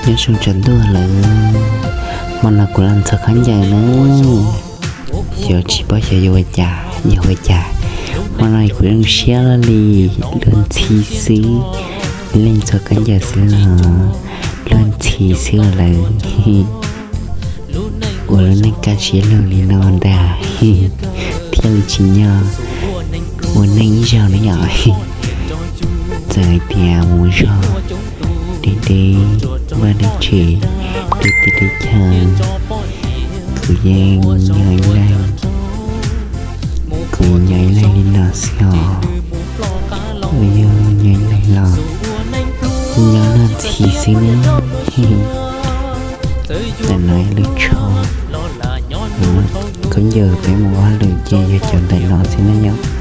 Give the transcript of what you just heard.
Nyob zoo tsaus ntuj lawm, hmo no kuv los ntxhua khaub ncaws na. Xyov tsis paub xyov yuav ua cas, yog ua cas hmo no kuv zoo siab luaj li. Luag ntxhi xwb, leej ntxhua khaub ncaws xwb los luag ntxhi xwb lawm. Ua lub neej kaj siab lug li no ntag thiaj li tsim nyog ua neej ib zaug na yom. Txawm hais tias mus zog deb deb vaj deb tsev, deb teb deb chaw, kuv yeej nyob ib leeg, kuv nyob ib leeg li no xwb os. Yog nyob ib leeg los nyob luag ntxhi xwb ne. Tam no lub tsho, khaub ncaws peb mus ua hauj lwm ces yog cov ntawm no xwb na yom.